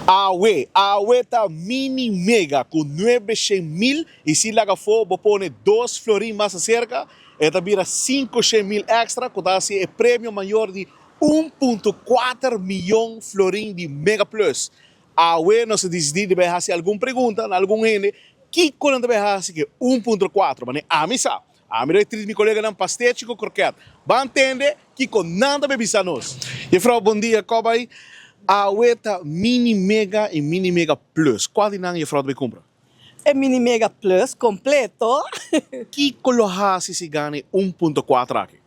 Awe, awe ta mini mega ku nuebe shen mil i si laga afó bo pone dos florin mas aserka e ta bira 500.000 extra ku ta hasi e premio mayor di 1.4 miyon florin di Mega Plus. Awe nos a disidí di bai hasi algun pregunta na algun hende kiko nan ta bai hasi ku e 1.4. Mane ami sa. Ami lo trit mi koleganan pastechi ku kroket. Ban tende kiko nan ta bai bisa nos. Jefrou bon dia, kò bai? Awe ta Mini Mega i Mini Mega Plus. Kua di nan jefrou ta bai kumpra? E Mini Mega Plus kompleto. Kiko lo hasi si gana e 1.4 aki?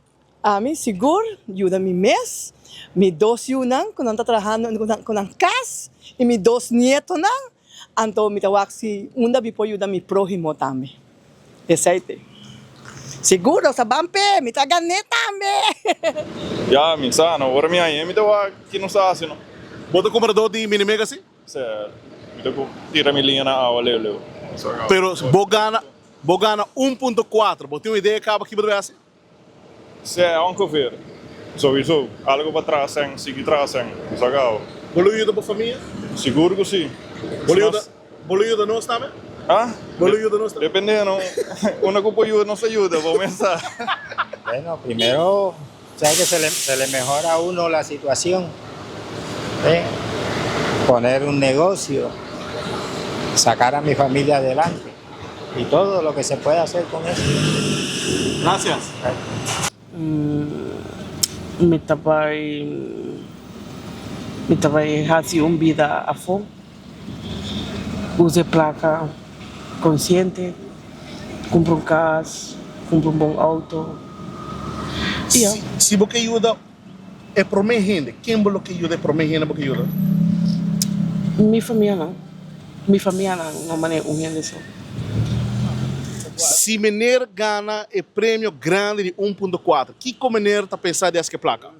Ami sigur yuda mi mes, mi dos yunan ku nan ta trahando ku nan kas i mi dos nietonan, anto mi ta wak si unda mi por yuda mi próhimo tambe. Esei te. Sigur nos ta ban p'e, mi ta gan'é tambe! Ya, mi sa no. Ora mi hañ'é mi ta wak ki nos ta hasi no. Bo ta kumpradó di Mini Mega si? Sè, mi ta tira mi liña na awa leu leu. Pero bo gana, bo gana 1.4, bo tin un idea kaba ki bo ta bai hasi? Sè ongeveer. Sowieso. Algo pa traha sèn, sigui traha sèn. Bo sa gau. Bo lo yuda bo famia? Sigur ku si. Bo lo yuda, bo lo yuda nos tambe? Ah? Bo lo yuda nos tambe? Depende no. Unda ku por yuda nos ta yuda, bo mes sa. Bueno, primero, sabe que se le, se le mejora a uno la situación, ¿eh? Poner un negocio, sacar a mi familia adelante y todo lo que se pueda hacer con eso. Gracias. Mi ta bai mi ta bai hasi un bida afó, usa e plaka konsiente, kumpra un kas, kumpra un bon outo i ya. Si bo ke yuda e promé hende, ken bo lo ke yuda e promé hende bo ke yuda? Mi famianan, mi famianan no manera un hende so. Si meneer gana e premio grandi di 1.4, kiko meneer ta pensa di haci e placa?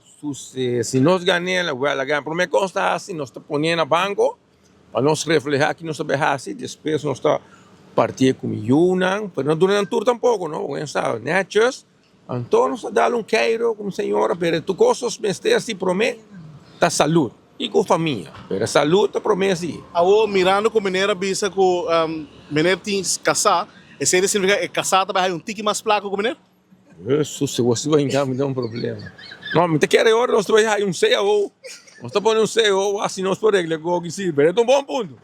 Si nos gan'el, wel a gana. Prome cos ta haci, nos ta pone na banco pa nos refleha ki nos ta bay haci, despues nos ta parti'e cu mi yunan, pero no duna nan tur tampoco no, bo sa, netjes. Anto nos a dal un keiro ku mi señora, pero tur kos nos mester si promé ta salud i ku famia, pero salud ta promé si. Awor mirando ku meneer a bisa ku meneer tin kasá, esei ta signifiká e kasá ta bai haña un tiki mas plaka ku meneer? Hesus, si bo si bai hinka mi den un problema. No, mi ta kere ora nos ta bai haña un cao, nos ta pone un cao asi nos por regla e koki si, pero e ta un bon punto.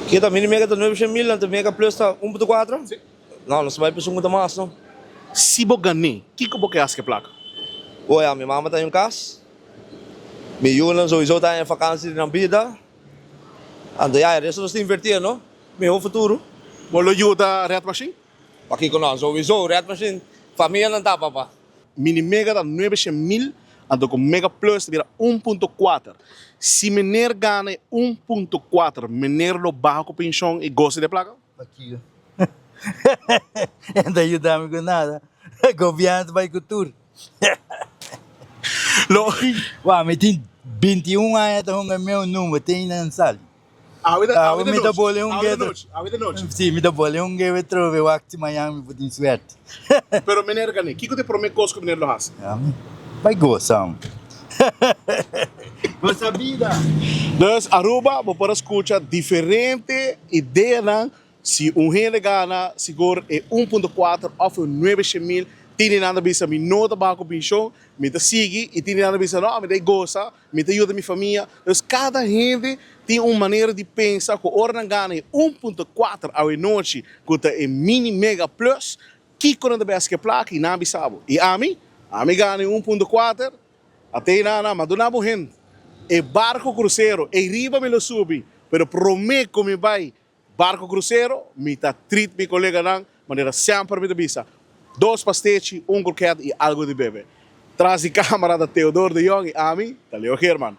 Ke ta mini mega ta 900.000, anto mega plus ta 1.4? No, nos ta bai pa esun ku ta mas no. Si bo gané, kiko bo ke hasi ku e plaka? Bo ya, mi mama ta den un kas, mi yunan souiso ta den fakansi di nan bida, anto ya, e resto nos ta invertí no, mihó futuro. Bo lo yuda Red Machine? Pakiko no, souiso Red Machine, famianan ta papa. Mini mega ta 900.000, anto ku mega plus ta bira 1.4. Si mener gana e 1.4, mener lo baha ku penshon i gosa di e plaka? Pakiko? E no ta yuda mi ku nada. Gobièrnu ta bai ku tur. Lo. Wak, mi tin 21 aña ta hunga meu number, te ainda no sali. Awe ta Awe mi ta bole un awe ta geto. nochi, awe ta nochi. Si, mi ta bole un gewe trobe wak si mañan mi por tin suerte. Pero meneer Gané, kiko ta e promé kos ku meneer lo hasi? Ami bai gosa hombre. Gosa bida. Dus Aruba bo por a skucha diferente ideanan si un hende gana sigur e 1.4 of e 900.000 tin di nan ta bisa mi no ta baha ku penshon mi ta sigui i tin di nan ta bisa no mi ta e gosa mi ta yuda mi famia dus kada hende tin un manera di pensa ku ora nan gana e 1.4 awenochi ku ta e mini mega plus Kiko nan ta bes ke plaka i nan a bisa bo? I ami? Ami gana e 1.4, atei nan nan, ma duna bo hent e barko krusero, ei riba mi lo subi, pero prome ku mi bai barko krusero, mi ta trit mi koleganan manera semper mi ta bisa, dos pastechi, un kroket i algu di bebe. Tras di kamera ta Theodor de Jong i ami ta Leo Geerman.